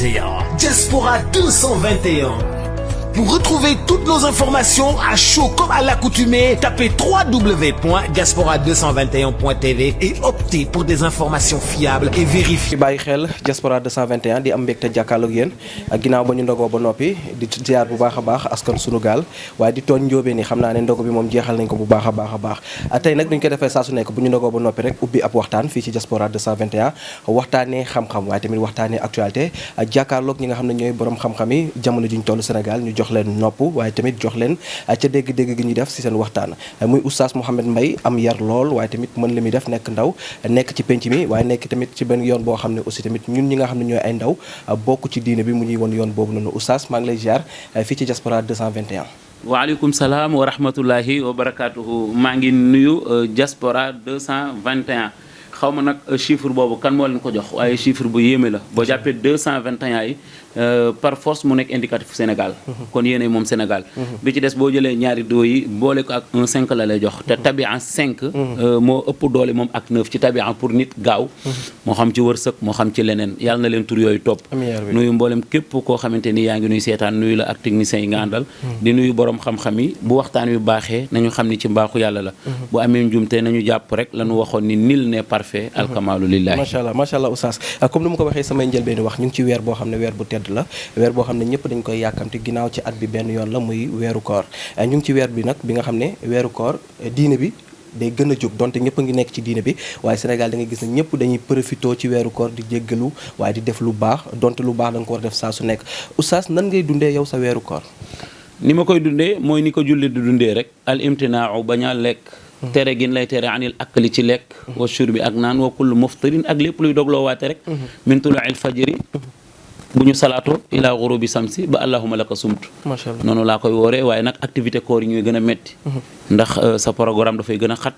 221. Diaspora 221. Pour retrouver toutes nos informations à chaud comme à l'accoutumée, tapez www.diaspora221.tv et optez pour des informations fiables et vérifiées. bàyyi xel Diaspora 221 di am mbégte jàkkaarloog yéen ginnaaw ba ñu ndogoo ba noppi di ziar bu baax a baax askan sunu gaal waaye di tooñ njóobee ni xam naa ne ndogo bi moom jeexal nañ ko bu baax a baax tey nag duñ ko defee saa su nekk bu ñu ndogoo ba noppi rek ubbi ab waxtaan fii ci Diaspora 221 waxtaanee xam-xam waaye tamit waxtaanee actualité jàkkaarloog ñi nga xam ne ñooy borom xam-xam yi jamono juñ tollu Sénégal ñu jox leen nopp waaye tamit jox leen ca dégg-dégg gi ñuy def ci seen waxtaan muy oustaz Mouhamed Mbaye am yar lool waaye tamit mën li muy def nekk ndaw nekk ci penc mi waaye nekk tamit ci benn yoon boo xam ne aussi tamit ñun ñi nga xam ne ñooy ay ndaw bokk ci diine bi mu ñuy won yoon boobu noonu oustaz maa ngi lay ziar fii ci Diaspora 221. waaleykum salaam wa rahmatullahi wa barakaatuhu maa ngi nuyu Diaspora 221 xaw ma nag chiffre boobu kan moo leen ko jox waaye chiffre bu yéeme la boo jàppee 221 yi par force mu nekk indicatif Sénégal kon yéene moom Sénégal bi ci des boo jëlee ñaari doo yi boole ko ak 1,5 la lay jox te tabia 5 moo ëpp doole moom ak 9 ci tabia pour nit gaaw moo xam ci wërsëg moo xam ci leneen yàlla na leen tur yooyu topp nuyu mboolem képp koo xamante ni yaa ngi nuy seetaan nuyu la ak techniciens yi nga àndal di nuyu borom xam-xam yi bu waxtaan wi baaxee nañu xam ni ci mbaaxu yàlla la bu amee njumte nañu jàpp rek lañu waxoon ni nil n'est parfait alkamalu lillahi macha allah oustaz comme ni ma ko waxee samay njëlbeen wax ñu ngi ci weer boo xam ne weer bu tedd la weer boo xam ne ñëpp dañ koy yàkkamti ginnaaw ci at bi benn yoon la muy weeru koor ñu ngi ci weer bi nag bi nga xam ne weeru koor diine bi day gën a jóg donte ñëpp a ngi nekk ci diine bi waaye Sénégal da nga gis ne ñëpp dañuy profité ci weeru koor di jéggalu waaye di def lu baax donte lu baax da nga ko war def saa su nekk oustaz nan ngay dundee yow sa weeru koor. ni ma koy dundee mooy ni ko jullit di dundee rek al imtinaaw bañ a lekk tere gin lay tere anil akli ci lekk wa shurbi ak naan wa kullu muftirin ak lépp luy dogloo waate rek min tulu'il fajri bu ñu salaatoo ila ghurubi samsi ba allahuma laka sumtu noonu laa koy wooree waaye nag activité koor yi ñuy gën a metti ndax sa programme dafay gën a xat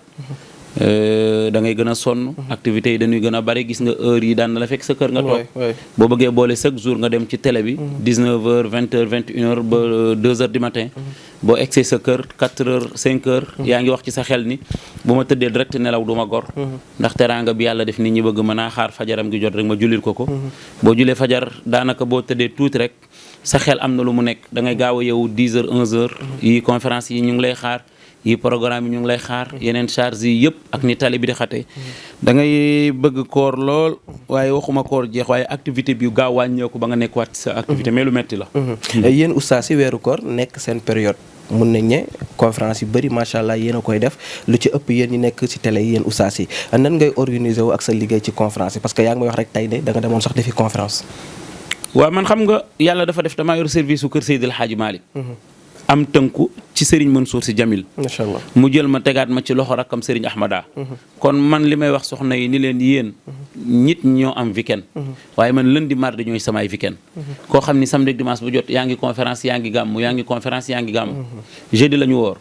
da ngay gën a sonn activités yi dañuy gën a bari gis nga heure yi daan na la fekk sa kër nga toog boo bëggee boole chaque jour nga dem ci télé bi 19h 20h 21h ba 2h du matin boo egsee sa kër 4h 5h yaa ngi wax ci sa xel ni bu ma tëddee direct nelaw du ma gor ndax teraanga bi yàlla def nit ñi bëgg mën a xaar fajaram gi jot rek ma jullil ko boo julee fajar daanaka boo tëddee tuuti rek sa xel am na lu mu nekk da ngay gaaw a yeewu 10h 11h yi conférence yi ñu ngi lay xaar yi programme yi ñu ngi lay xaar yeneen charge yi yëpp ak ni tali bi di xate da ngay bëgg koor lool waaye waxuma koor jeex waaye activité bi gaaw wàññeeku ba nga nekk waat sa activité mais lu metti la yéen oustaz si weeru koor nekk seen période mun nañ ne conférence yu bëri macha allah yéen a koy def lu ci ëpp yéen ñi nekk ci télé yi yéen oustaz yi nan ngay organiser wu ak sa liggéey ci conférence yi parce que yaa ngi may wax rek tey ne da nga demoon sax defi conférence. waaw man xam nga yàlla dafa def damaa yor service su kër Seydil Hadji Malick am tënku ci Serigne Mansour Sy Djamil macha allah mu jël ma tegaat ma ci loxo rakkam Serigne Ahmada kon man li may wax soxna yi ni leen yéen nit ñoo am weekend waaye man lundi mardi ñooy samay weekend koo xam ni samedi dimanche bu jot yaa ngi conférence yaa ngi gàmmu yaa ngi conférence yaa ngi gàmmu jeudi la ñu woor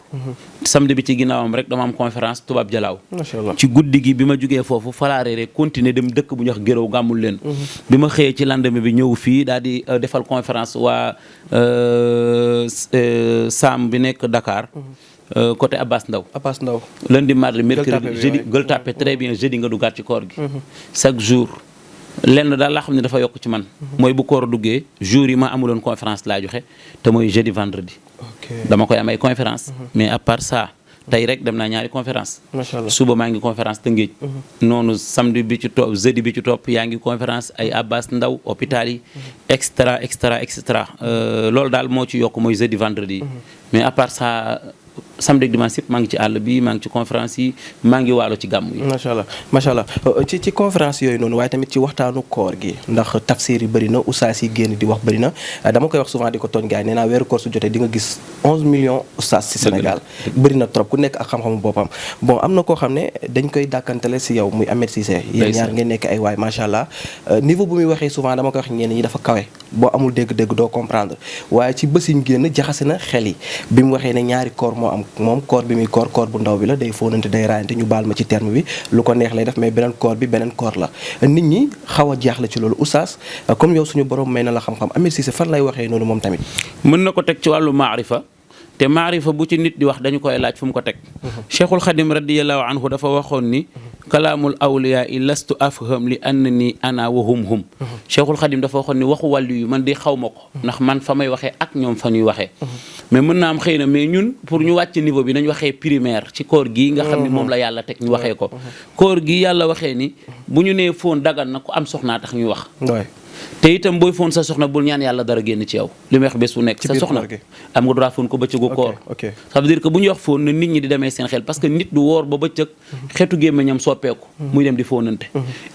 samedi bi ci ginnaawam rek dama am conférence tubaab jalaaw ci guddi gi bi ma jugee foofu falaare rek continuer dem dëkk bu ñu wax Géraw gàmmul leen bi ma xëyee ci lendemain bi ñëw fii daal di defal conférence waa Sam bi nekk Dakar côté Abbas Ndaw lundi mardi mercredi jeudi Gueule Tapée très bien jeudi nga duggaat ci koor gi chaque jour lenn daal laa xam ne dafa yokk ci man mooy bu koor duggee jour yi ma amuloon conférence laa joxe te mooy jeudi vendredi dama koy am ay conférence mais à part ça tey rek dem naa ñaari conférence suba maa ngi conférence Tëngéej noonu samedi bi ci topp jeudi bi ci topp yaa ngi conférence ay Abbas Ndaw hôpital yi extra loolu daal moo ci yokk mooy jeudi vendredi mais à part ça samedi dimanche yëpp maa ngi ci àll bi maa ngi ci conférence yi maa ngi waalo ci gàmm yi macha allah ci conférence yooyu noonu waaye tamit ci waxtaanu koor gi ndax tafsir yi bëri na oustaz yi génn di wax bëri na dama koy wax souvent di ko tooñ gars yi nee naa weeru koor su jotee di nga gis 11 millions oustaz ci Sénégal bëri na trop ku nekk ak xam-xamu boppam bon am na koo xam ne dañ koy dàkkantale si yow muy Ahmed Cissé yéen ñaar ngeen nekk ay waay macha allah niveau bu muy waxee souvent dama koy wax ñenn ñi dafa kawe boo amul dégg-dégg doo comprendre waaye ci bés yi ñu génn jaxase na xel yi bi mu waxee ne ñaari koor moo am moom koor bi muy koor bu ndaw bi la day fóonante day raayante ñu baal ma ci terme bi lu ko neex lay def mais beneen koor bi beneen koor la nit ñi xaw a jaaxle ci loolu oustaz comme yow suñu borom may na la xam-xam Ahmed Cissé fan lay waxee noonu moom tamit mën na ko teg ci wàllu maarifa te maarifa bu ci nit di wax dañu koy laaj fu mu ko teg. Cheikhul Xadim radiyallahu anhu dafa waxoon ni kalaamul awliyaa i lastu afham li annani ana wa hum. Cheikhul Xadim dafa waxoon ni waxu wàllu yu man di xaw ma ko ndax man fa may waxee ak ñoom fa ñuy waxee. mais mën naa am xëy na mais ñun pour ñu wàcc niveau bi nañ waxee primaire ci koor gii nga xam ni moom la yàlla teg ñu waxee ko. koor gi yàlla waxee ni bu ñu nee foon dagan na ku am soxnaa tax ñuy wax. te itam booy foon sa soxna bul ñaan yàlla dara génn ci yow li may wax bés bu nekk sa soxna am nga droit foon ko bëccëgu koor. ça veut dire que bu ñuy wax foon na nit ñi di demee seen xel parce que nit du woor ba bëccëg xeetu gémmiñam soppeeku muy dem di foonante.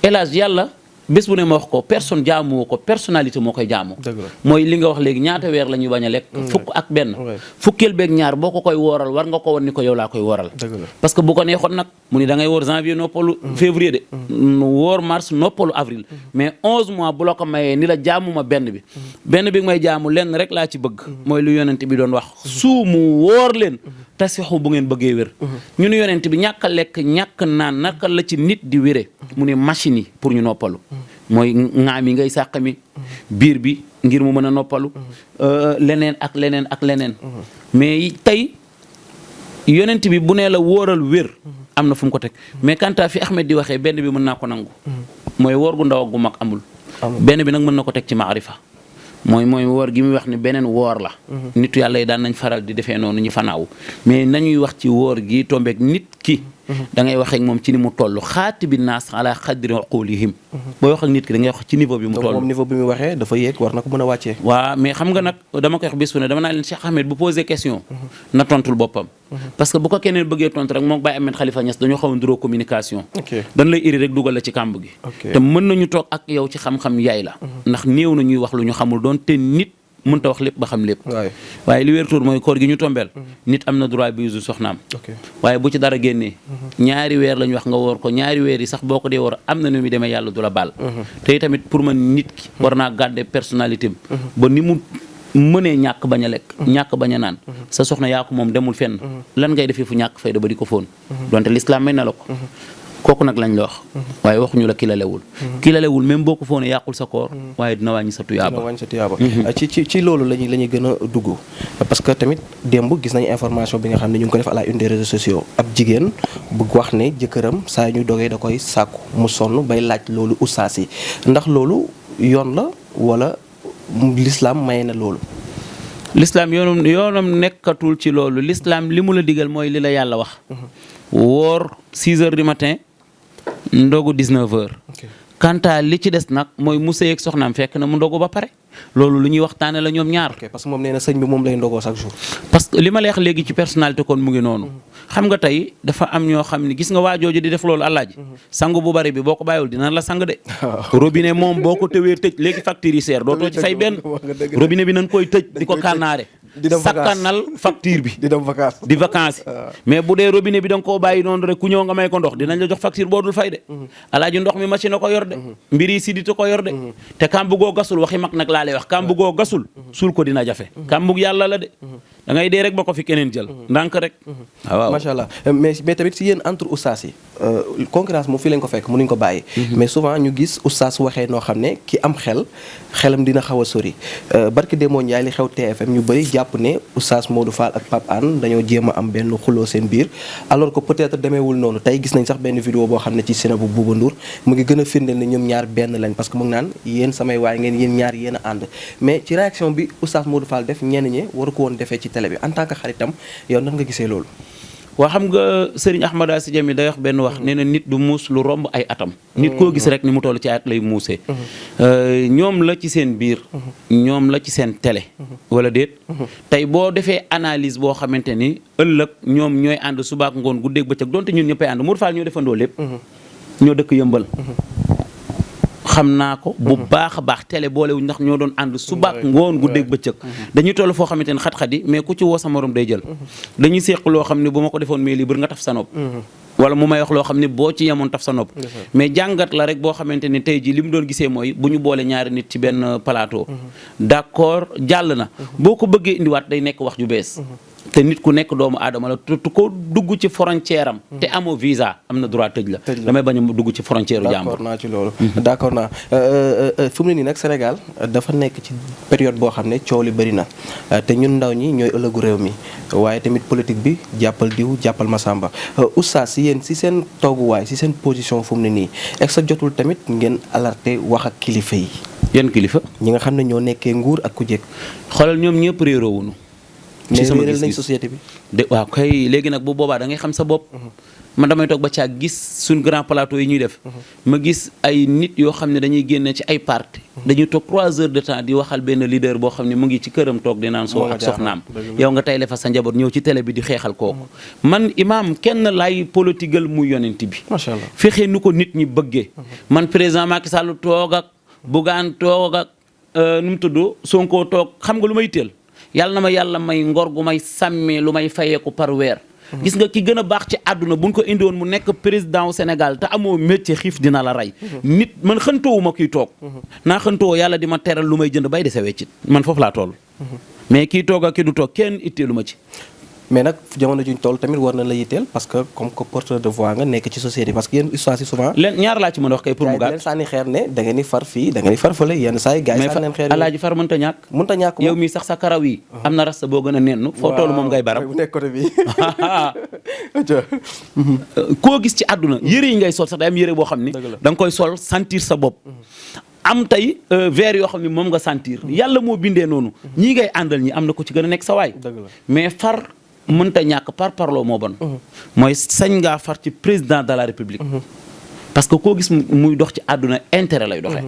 hélas yàlla bés bu ne ma wax ko personne jaamoo ko personnalité moo koy jaamoo. mooy li nga wax léegi ñaata weer la ñuy bañ a lekk. fukk ak benn. fukkeel beeg ñaar boo ko koy wooral war nga ko wan ni ko yow laa koy wooral. parce que bu ko neexoon nag mu ni da ngay woor janvier noppalu février de. woor mars noppalu avril. mais 11 mois bu la ko mayee ni la jaamuma benn bi may jaamu lenn rek laa ci bëgg. mooy lu yonent bi doon wax suumu woor leen. tasixu bu ngeen bëggee wér. ñu ne yonent bi ñàkk a lekk ñàkk naan naka la ci nit di wéree. mu ne machine yi pour ñu noppalu. mooy ŋaam yi ngay sàq mi biir bi ngir mu mën a noppalu leneen ak leneen mais tey yonent bi bu nee la wóoral wér am na fu mu ko teg mais kanta fi Ahmed di waxee benn bi mën naa ko nangu mooy woor gu ndaw ak gu mag amul benn bi nag mën na ko teg ci maarifa mooy woor gi muy wax ni beneen woor la nitu yàlla yi daan nañ faral di defee noonu ñu fanaaw mais nañuy wax ci woor gi tombeek nit ki da ngay wax ak moom ci ni mu toll xaatibi naas ala xadri uqulihim booy wax ak nit ki da ngay wax ci niveau bi mu toll moom niveau bi mu waxee dafa yéeg war na ko mën a wàccee waaw mais xam nga nag dama koy wax bés fu ne dama naa leen Cheikh Ahmed bu posé question na tontul boppam parce que bu ko keneen bëggee tontu rek moom Baye Ahmed Khalifa Niass dañoo xaw a nduroo communication dañ lay iri rek dugal la ci kàmb gi te mën nañu toog ak yow ci xam-xam yaay la ndax néew na ñuy wax lu ñu xamul doon te nit mënta wax lépp ba xam lépp waaye li wér tuur mooy koor gi ñu tombeel nit am na droit bi usu soxnaam waaye bu ci dara génnee ñaari weer lañu wax nga woor ko ñaari weer yi sax boo ko dee woor am na nu muy demee yàlla du la baal te tamit pour man nit ki war naa garder personnalité ba ni mu mënee ñàkk bañ a lekk ñàkk bañ a naan sa soxna yaa ko moom demul fenn lan ngay defee fu ñàkk fayda ba di ko fóon donte l'islam may na la ko kooku nag lañ la wax waaye waxuñu la ki la lewul même boo ko foone yàqul sa koor waaye dina wàññi sa tuyaaba ci loolu lañuy gën a dugg parce que tamit démb gis nañu information bi nga xam ne ñu ngi ko def à la une des réseaux sociaux ab jigéen bëgg wax ne jëkkëram saa ñu dogee da koy sàkku mu sonn bay laaj loolu ustaas yi ndax loolu yoon la wala l'islam may na loolu l'islam yoonam nekkatul ci loolu l'islam li mu la digal mooy li la yàlla wax woor 6 heures du matin ndogu 19 heures kanta li ci des nag mooy mu sëy ak soxnaam fekk na mu ndogu ba pare loolu lu ñuy waxtaane la ñoom ñaar parce que moom nee na sëñ bi moom lay ndogoo chaque jour parce que li ma lay wax léegi ci personnalité kon mu ngi noonu xam nga tey dafa am ñoo xam ne gis nga waa jooju di def loolu àllaaji sangu bu bari bi boo ko bàyyiwul dina la sang de robinet moom boo ko tëwee tëj léegi facture yi seer dootoo ci fay benn robinet bi nañ koy tëj di ko kànnaare sakkanal facture bi di vacances mais bu dee robinet bi da nga koo bàyyi noonu rek ku ñëw nga may ko ndox dinañ la jox facture boo dul fay de alaaji ndox mi machine a ko yor de mbir yi sidita ko yor de te kàmb goo gasul waxi mag nag laa lay wax kàmb goo gasul suul ko dina jafe kàmbug yàlla la de da ngay dee rek ba ko fi keneen jël ndànk rek waaw macha allah mais tamit si yéen entre oustaz yi concurrence moom fii lañ ko fekk mënuñ ko bàyyi mais souvent ñu gis oustaz waxee noo xam ne ki am xelam dina xaw a sori barki Demba Ndiaye li xew TFM ñu bëri jàpp ne oustaz Modou Fall ak Pape Hann dañoo jéem a am benn xuloo seen biir alors que peut-être demeewul noonu tey gis nañ sax benn vidéo boo xam ne ci Sénégal bu Bouba Ndour mu ngi gën a firndeel ne ñoom ñaar benn lañ parce que mu ngi naan yéen samay waay ngeen yéen ñaar yéen a ànd mais ci réaction bi oustaz Modou Fall def ñenn ñi waru ko woon defee ci télé bi en tant que xaritam yow nan nga gisee loolu waa xam nga Serigne Ahmada Si Jami day wax benn wax nee na nit du muus lu romb ay atam nit koo gis rek ni mu toll ci at lay muusee ñoom la ci seen biir ñoom la ci seen télé wala déet tey boo defee analyse boo xamante ni ëllëg ñoom ñooy ànd subaak ngoon guddeeg bëccëg donte ñun ñëppay ànd Modou Fall ñoo defandoo lépp ñoo dëkk Yëmbal xam naa ko bu baax a baax télé boolewuñ ndax ñoo doon ànd subaak ngoon guddeeg bëccëg dañuy toll foo xamante ne xat-xat yi mais ku ci woo sa morom day jël dañuy séq loo xam ne bu ma ko defoon mais libre nga taf sa nopp wala mu may wax loo xam ne boo ci yemoon taf sa nopp mais jàngat la rek boo xamante ne tey ji li mu doon gisee mooy bu ñu boole ñaari nit ci benn plateau d'accord jàll na boo ko bëggee indiwaat day nekk wax ju bees te nit ku nekk doomu aadama la te ko dugg ci frontière am. te amoo visa am na droit tëj la. damay bañ a dugg ci frontière u jàmbur. d'accord naa ci loolu. d'accord naa fu mu ne nii nag Sénégal dafa nekk ci période boo xam ne coow li bëri na te ñun ndaw ñi ñooy ëllëgu réew mi waaye tamit politique bi jàppal diw jàppal Masamba oustaz si yéen si seen tooguwaay si seen position fu mu ne nii est-ce que jotul tamit ngeen alerter wax ak kilifa yi. yan kilifa. ñi nga xam ne ñoo nekkee nguur ak ku jekk. xoolal ñoom ñëpp réeroo wuñu ci sama gis nañ société bi. waaw kay léegi nag bu boobaa da ngay xam sa bopp. man damay toog ba caag gis suñ grand plateau yi ñuy def. ma gis ay nit yoo xam ne dañuy génne ci ay parti dañuy toog 3 heures de temps di waxal benn leader boo xam ne mu ngi ci këram toog di naan soo ak soxnaam. yow nga tayle fa sa njaboot ñëw ci télé bi di xeexal kooku. man imaam kenn laay politigal mu yonent bi. macha allah fexe nu ko nit ñi bëggee. man président Macky Sall toog ak Bougane toog ak nu mu tudd Sonko toog xam nga lu may teel. yàlla na ma yàlla may ngor gu may sàmmee lu may fayeeku par weer. gis nga ki gën a baax ci àdduna buñ ko indiwoon mu nekk président wu Sénégal te amoo métier xiif dina la rey. nit man xëntoowu ma kiy toog. naa xëntoo yàlla di ma teral lu may jënd bay di sa weccit man foofu laa toll. mais kii toog ak ki du toog kenn itteelu ma ci. mais nag jamono juñ toll tamit war na la yitteel parce que comme que porteur de voix nga nekk ci société parce que yéen histoire si souvent. leen ñaar laa ci mën a wax kay pour mu gàtt. leen sànni xeer ne da ngeen di far fii da ngeen di far fële yenn saa yi gars yi sànni leen xeer alaaji far mënta ñàkk. mënta ñàkk yow mii sax sa karaw yi. am na rasta boo gën a nenn foo toll moom ngay baram. bu nekk côté bi. koo gis ci àdduna yëre yi ngay sol sax day am yëre boo xam ni. da nga koy sol sentir sa bopp. am tey verre yoo xam ne moom nga sentir. yàlla moo bindee noonu. ñii ngay àndal ñi am na ko ci gën a nekk sa waay. mais far mënta ñàkk par parloo moo bon. mooy sañ ngaa far ci président de la république. parce que koo gis muy dox ci àdduna intérêt lay doxee.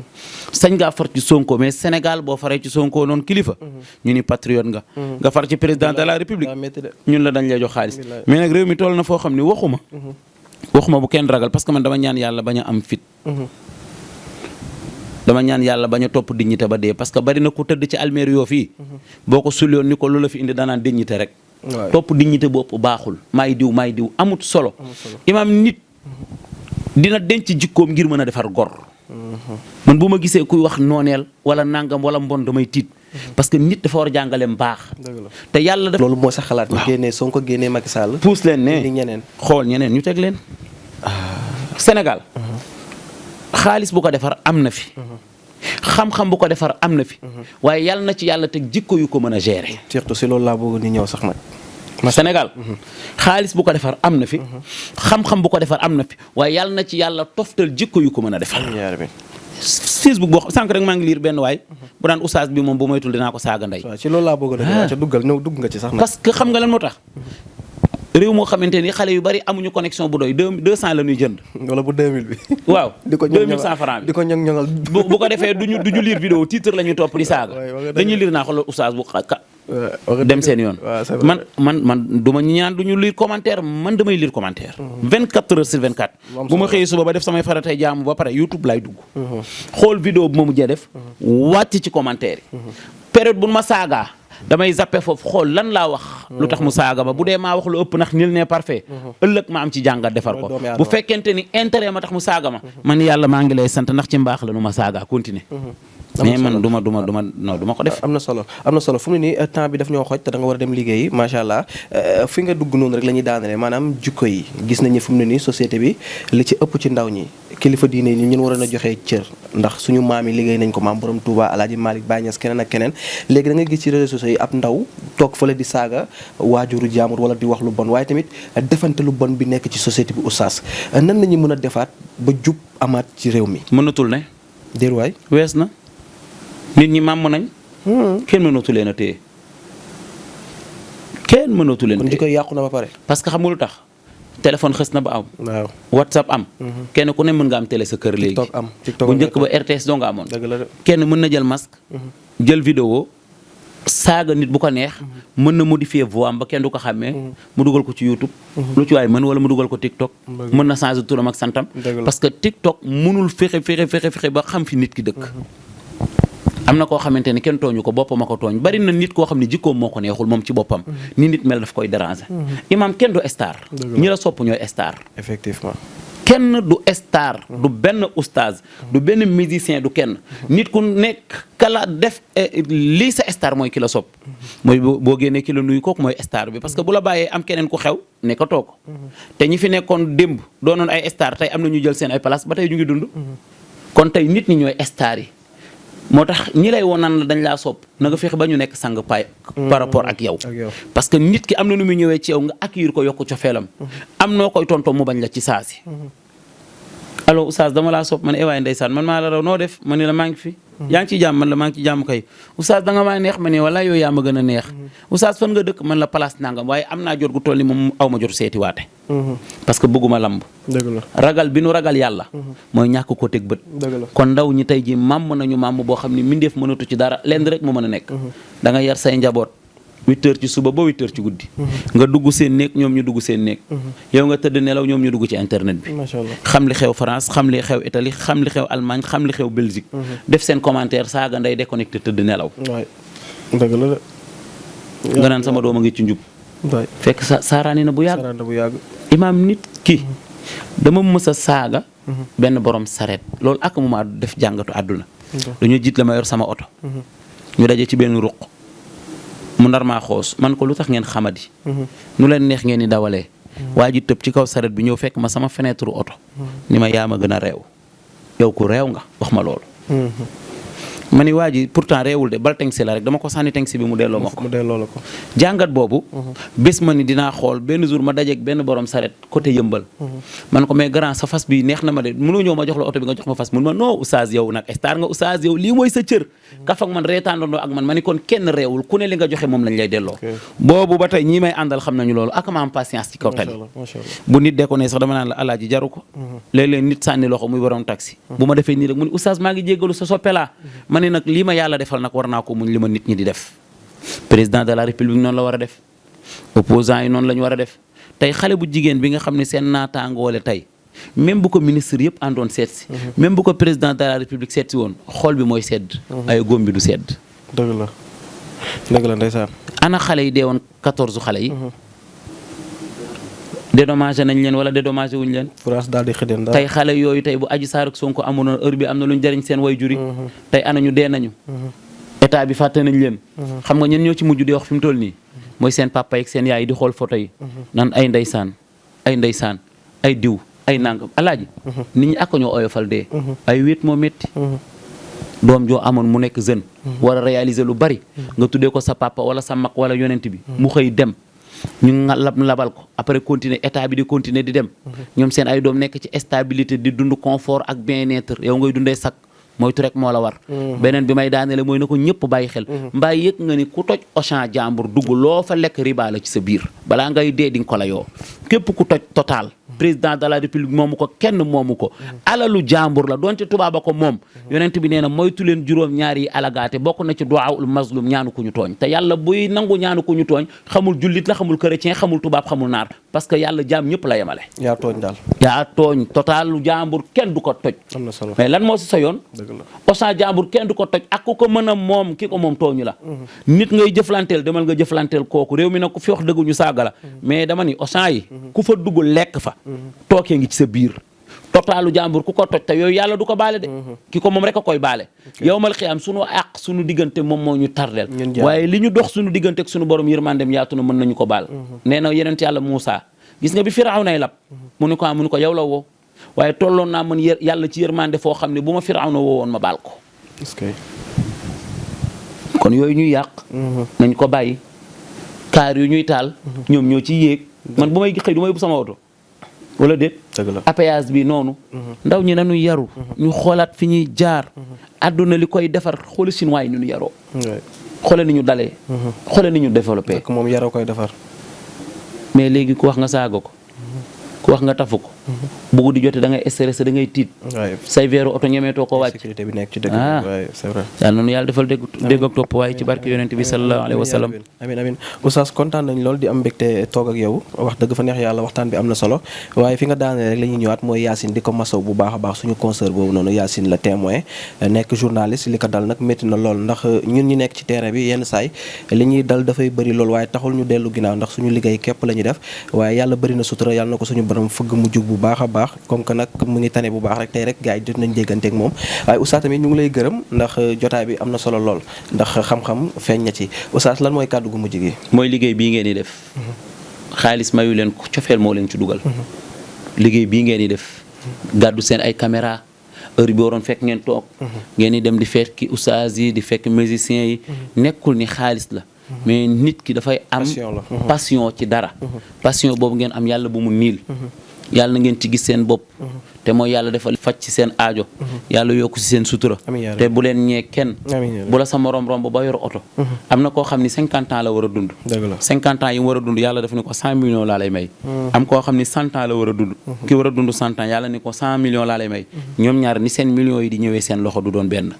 sañ ngaa far ci Sonko mais Sénégal boo faree ci Sonko noonu kilifa. ñu ni patriote nga. nga far ci président de la république. ñun la dañ lay jox xaalis. mais nag réew mi toll na foo xam ne waxuma bu kenn ragal parce que man dama ñaan yàlla bañ a am fit. dama ñaan yàlla bañ a topp dignité ba dee parce que bari na ku tëdd ci almeer yoo fii. boo ko sulyoon ni ko lu la fi indi danaan dignité rek. topp dignité bopp baaxul maay diw amut solo. imaam nit dina denc jikkoom ngir mën a defar gor. man bu ma gisee kuy wax nooneel wala nangam wala mbon damay tiit. parce que nit dafa war a jàngale mbaax. te yàlla def loolu moo sax xalaat. waaw génnee Sonko génnee Macky Sall. puus leen ne ñeneen xool ñeneen ñu teg leen. Sénégal. xaalis bu ko defar am na fi. xam-xam bu ko defar am na fi. waaye yàlla na ci yàlla teg jikko yu ko mën a gérer. surtout si loolu laa bëgg ni ñëw sax nag. Sénégal xaalis bu ko defar am na fi. xam-xam bu ko defar am na fi waaye yàlla na ci yàlla toftal jikko yu ko mën a defar. Facebook boo sànq rek maa ngi liir benn waay. bu daan oustaz bi moom bu moytul dinaa ko saaga ndey. waaw ci loolu laa bëgg a dugg nga ci sax nag. parce que xam nga lan moo tax. réew moo xamante ni xale yu bari amuñu connexion bu doy 200 la ñuy jënd. wala bu 2000 bi. waaw di ko 2100 francs bi di ko ñoŋ-ñoŋal. bu ko defee duñu lire vidéo titre la ñuy topp di saaga. dañuy lire naa xoolal oustaz bu dem seen yoon. man du ma ñaan duñu lire commentaire man damay lire commentaire. 24 heures sur 24. bu ma xëyee suba ba def samay faratay jaamu ba pare YouTube lay dugg. xool vidéo bu ma mujjee def. wàcc ci commentaire yi. période bu ma saagaa. damay zappe foofu xool lan laa wax lu tax mu saaga ma bu dee maa wax lu ëpp ndax nil ne parfait ëllëg ma am ci jàngat defar ko bu fekkente ni intérêt ma tax mu saaga ma man yàlla maa ngi lay sant ndax ci mbaax la nu ma saaga continuer mais man du ma ko def. am na solo fu mu ne nii temps bi daf ñoo xooj te da nga war a dem liggéeyi macha allah fi nga dugg noonu rek la ñuy daanale maanaam jikko yi gis nañu fu mu ne nii société bi li ci ëpp ci ndaw ñi kilifa diine yi ñun waroon a joxee cër ndax suñu maam yi liggéey nañ ko maam borom Touba Alaaji Malick Baye Niass keneen ak keneen léegi da nga gis ci réseaux sociaux yi ab ndaw toog fële di saaga waajuru jaamur wala di wax lu bon waaye tamit defante lu bon bi nekk ci société bi oustaz nan la ñu mën a defaat ba jub amaat ci réew mi. mënatul ne. déet waay wees na. nit ñi màmm nañ. kenn mënatu leen a téye. kenn mënatu leen a téye kon di koy yàqu na ba pare. parce que xam nga lu tax téléphone xës na ba am. waaw WhatsApp am. kenn ku ne mën nga am télé sa kër léegi. TikTok am TikTok bu njëkk ba RTS doo nga amoon. dëgg la de. kenn mën na jël masque. jël vidéo saaga nit bu ko neex. mën na modifier voix am ba kenn du ko xàmmee. mu dugal ko ci YouTube. lu ci waay mën wala mu dugal ko TikTok. mën na changer turam ak santam. parce que TikTok mënul fexe ba xam fi nit ki dëkk. am na koo xamante ni kenn tooñu ko boppam a ko tooñ bari na nit koo xam ne jikkoom moo ko neexul moom ci boppam. ni nit mel daf koy déranger. imam kenn du star. ñi la sopp ñooy star. effectivement. kenn du star du benn oustaz du benn musicien du kenn nit ku nekk kala def lii sa star mooy ki la sopp mooy boo génnee ki la nuyu kooku mooy star bi parce que bu la bàyyee am keneen ku xew nekkatoo ko te ñi fi nekkoon démb doonoon ay star tey am na ñu jël seen ay place ba tey ñu ngi dund kon tey nit ñi ñooy star yi moo tax ñi lay woon naan la dañ laa sopp na nga fexe ba ñu nekk sang paay par rapport ak yow parce que nit ki am na nu muy ñëwee ci yow nga accueillir ko yokku cofeelam am noo koy tontoo mu bañ la ci saasi allo oustaz dama laa sopp man ewaay ndeysaan man maa la raw noo def ma ne la maa ngi fi yaa ngi ci jàmm man la maa ngi ci jàmm kay oustaz da nga maa neex ma ne wala yow yaa ma gën a neex oustaz fan nga dëkk man la place nangam waaye am naa jot gu toll ni moom aw ma jot seeti waate parce que bëgguma lamb ragal bi nu ragal yàlla mooy ñàkk ko teg bët kon ndaw ñi tey ji màmm nañu màmm boo xam ne mindeef mënatu ci dara lenn rek mu mën a nekk da nga yar say njaboot 8 heures ci suba ba 8 heures ci guddi nga dugg seen néeg ñoom ñu dugg seen néeg yow nga tëdd nelaw ñoom ñu dugg ci internet bi xam li xew France xam li xew Italie xam li xew Allemagne xam li xew Belgique def seen commentaire saaga nday déconnecté tëdd nelaw dëgg la nga naan sama doom a ngi ci njub fekk saaraani na bu yàgg imaam nit ki dama mës a saaga benn borom saret loolu ak mu ma def jàngatu àdduna dañoo jiit la ma yor sama oto ñu daje ci benn ruq mu nar maa xoos man ko lu tax ngeen xamadi nu leen neex ngeen ni dawalee waa ji tëb ci kaw saret bi ñëw fekk ma sama fenêtre oto ni ma yaa ma gën a réew yow ku réew nga wax ma loolu ma ni waa ji pourtant réewul de bal tengsi la rek dama ko sànni tengsi bi mu delloo ma ko jàngat boobu bés ma ni dinaa xool benn jour ma dajeeg benn borom saret côté yëmbal man ko mais grand sa fas bi neex na ma de mënoo ñëw ma jox la oto bi nga jox ma fas mun ma non oustaz yow nag star nga oustaz yow lii mooy sa cër kaf ak man reetaandondoo ak man ma ni kon kenn réewul ku ne li nga joxe moom lañ lay delloo boobu ba tey ñii may àndal xam nañu loolu ak ma am patience ci kaw tali bu nit de ko ne sax dama naan la alaaji jaru ko léeg-léeg nit sànni loxo muy borom taxi bu ma defee nii rek mu ni oustaz maa ngi jéggalu sa soppe laa ma ne nag lii ma yàlla defal nag war naa ko muñ li ma nit ñi di def président de la république noonu la war a def opposant yi noonu la ñu war a def tey xale bu jigéen bi nga xam ne seen naataangoole tey même bu ko ministre yëpp àndoon seet si même bu ko président de la république seet si woon xool bi mooy sedd ay góom bi du sedd dëgg la ndeysaan ana xale yi dee woon 14 xale yi dédommagé nañ leen wala dédommagé wuñ leen France daal di xëdeen daal tey xale yooyu tey bu Adji Sarr ak Sonko amoon heure bi am na lu ñu jëriñ seen way juri tey ana ñu dee nañu état bi fàtte nañ leen xam nga ñen ñoo ci mujj di wax fi mu toll nii mooy seen papa ak seen yaay di xool photo yi naan ay ndeysaan ay diw ay nangam alaaji nit ñi ak ñoo oyofal dee ay wéet moo métti doom joo amoon mu nekk jeune war a réaliser lu bari nga tuddee ko sa papa wala sa mag wala yonent bi mu xëy dem ñu nga labal ko après continuer état bi di continuer di dem ñoom seen ay doom nekk ci stabilité di dund confort ak bien-être yow ngay dundee sak moytu rek moo la war beneen bi may daanele mooy na ko ñëpp bàyyi xel mbaa yëg nga ni ku toj Auchan jàmbur dugg loo fa lekk riba la ci sa biir balaa ngay dee di nga ko la yoo képp ku toj Total président de la république moomu ko kenn moomu ko alalu jàmbur la donte tubaaba ko moom yonent bi nee na moytu leen juróom ñaar yi alagaate bokk na ci du'aul mazlum ñaanu ku ñu tooñ te yàlla buy nangu ñaanu ku ñu tooñ xamul jullit la xamul chrétien xamul tubaab xamul naar parce que yàlla jaam ñëpp la yemale yaa tooñ daal yaa tooñ Totalu jàmbur kenn du ko toj am na solo mais lan moo si sa yoon Auchan jàmbur kenn du ko toj ak ku ko mën a moom ki ko moom tooñu la nit ngay jëflanteel demal nga jëflanteel kooku réew mi nag ku fi wax dëgg ñu saaga la mais dama ni Auchan yi ku fa dugg lekk fa tookee ngi ci sa biir Totalu jàmbur ku ko toj te yooyu yàlla du ko baale de ki ko moom rek a koy baale yow mal xiyaam sunu àq sunu diggante moom moo ñu tardeel waaye li ñu dox sunu diggante ak sunu borom yërmandem yaatu na mën nañu ko baal nee na yenent yàlla Muusa gis nga bi Firaaw nay lab mu ni ko yow la woo waaye tolloon naa man yàlla ci yërmande foo xam ne bu ma Firaaw na woo woon ma baal ko kon yooyu ñuy yàq nañ ko bàyyi kaar yu ñuy taal ñoom ñoo ci yéeg man bu may xëy du may bu sama oto wala déet appayage bi noonu ndaw ñi nañu yaru ñu xoolaat fi ñuy jaar àdduna li koy defar xooli chinois yi ni ñu yaroo xoole ni ñu dalee xoole ni ñu développé moom yaroo koy defar mais léegi ku wax nga saaga ko ku wax nga tafu ko bu di jotee da ngay stressé da ngay tiit say veeru oto ñemeetoo ko wàcc sécurité bi nekk ci dëgg waaye c'est vrai yàlla noonu yàlla defal dégg ak topp waaye ci barke yonent bi sallallahu alayhi wa sallam amiin oustaz kontaan nañ lool di am mbégte toog ak yow wax dëgg fa neex yàlla waxtaan bi am na solo waaye fi nga daanee rek la ñuy ñëwaat mooy Yacine di ko masaw bu baax a baax suñu concert boobu noonu Yacine la témoin nekk journaliste li ko dal nag métti na lool ndax ñun ñi nekk ci terrain bi yenn saay li ñuy dal dafay bëri lool waaye taxul ñu dellu ginnaaw ndax suñu liggéey képp la ñuy def waaye yàlla bëri na sutura yàlla na ko suñu borom fëgg mu jug bu baax a baax comme que nag mu ngi tane bu baax rek tey rek gars yi jot nañ dégganteeg moom waaye oustaz tamit ñu ngi lay gërëm ndax jotaay bi am na solo lool ndax xam-xam feeñ na ci oustaz lan mooy kàddu gu mujj gi. mooy liggéey bii ngeen di def xaalis mayu leen ko cofeel moo leen ci dugal liggéey bii ngeen di def gàddu seen ay caméra heure bi waroon fekk ngeen toog ngeen di dem di fekk oustaz yi di fekk musiciens yi nekkul ni xaalis la mais nit ki dafay am passion ci dara passion boobu ngeen am yàlla bu mu niil yàlla na ngeen ci gis seen bopp te mooy yàlla defal faj ci seen aajo yàlla yokku ci seen sutura te bu leen ñee kenn bu la sa morom romb ba yor oto am na koo xam ni 50 ans la war a dund 50 ans yi mu war a dund yàlla def ni ko 100 millions laa lay may am koo xam ni 100 ans la war a dund ki war a dund 100 ans yàlla ni ko 100 millions laa lay may ñoom ñaar ni seen millions yi di ñëwee seen loxo du doon benn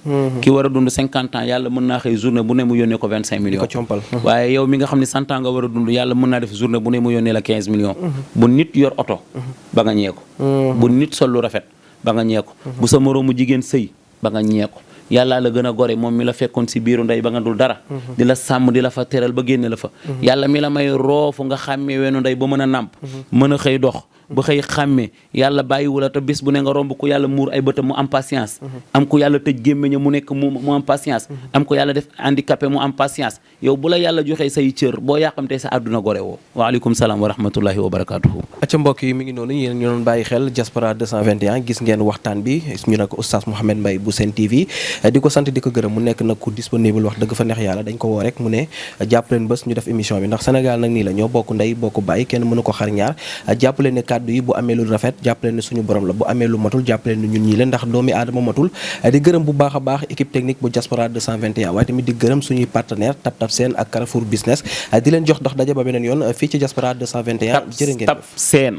ki war a dund 50 ans yàlla mën naa xëy journée bu ne mu yónnee ko 25 millions waaye yow mi nga xam ni 100 ans nga war a dund yàlla mën naa def journée bu ne mu yónnee la 15 millions bu nit yor oto ba nga ñee ko bu nit sol lu rafet ba nga ñee ko bu sa moroomu jigéen sëy ba nga ñee ko yàlla la gën a gore moom mi la fekkoon si biiru ndey ba nga dul dara di la sàmm di la fa teral ba génne la fa yàlla mi la may roofu nga xàmmee weenu ndey ba mën a nàmp mën a xëy dox ba xëy xàmmee yàlla bàyyiwula te bés bu ne nga romb ku yàlla muur ay bëtam mu am patience am ku yàlla tëj gémmiñam mu nekk mu am patience am ku yàlla def handicapé mu am patience yow bu la yàlla joxee say cër boo yàqamtee sa àdduna gore woo waaleykum salaam wa rahmatullahi wa barakatuhu acca mbokk yi mi ngi noonu yéen ñu doon bàyyi xel Diaspora 221 gis ngeen waxtaan bi ñu ne ko oustaz Mouhamed Mbaye bu Sen TV di ko sant di ko gërëm mu nekk nag ku disponible wax dëgg fa neex yàlla dañ ko woo rek mu ne jàpp leen bés ñu def émission bi ndax Sénégal nag nii la ñoo bokk ndey bokk bàyyi kenn mënu ko xar ñaar jàpp leen ne kàddu yi bu amee lu rafet jàpp leen ne suñu borom la bu amee lu matul jàpp leen ne ñun ñii la ndax doomi aadama matul di gërëm bu baax a baax équipe technique bu Diaspora 221 waaye tamit di gërëm suñuy partenaire Tap Seen ak Carrefour Business di leen jox dox daje ba beneen yoon fii ci Diaspora 221 jërë ngeen Tap Seen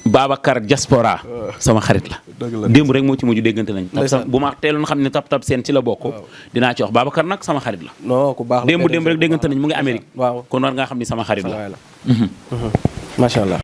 Babacar Diaspora sama xarit la démb rek moo ci mujj déggante nañ bu ma teeloon xam ne Tap Seen ci la bokk dinaa ci wax Babacar nag sama xarit la non ku baax démb rek déggante nañ mu ngi Amérique waaw kon war ngaa xam ni sama xarit la macha allah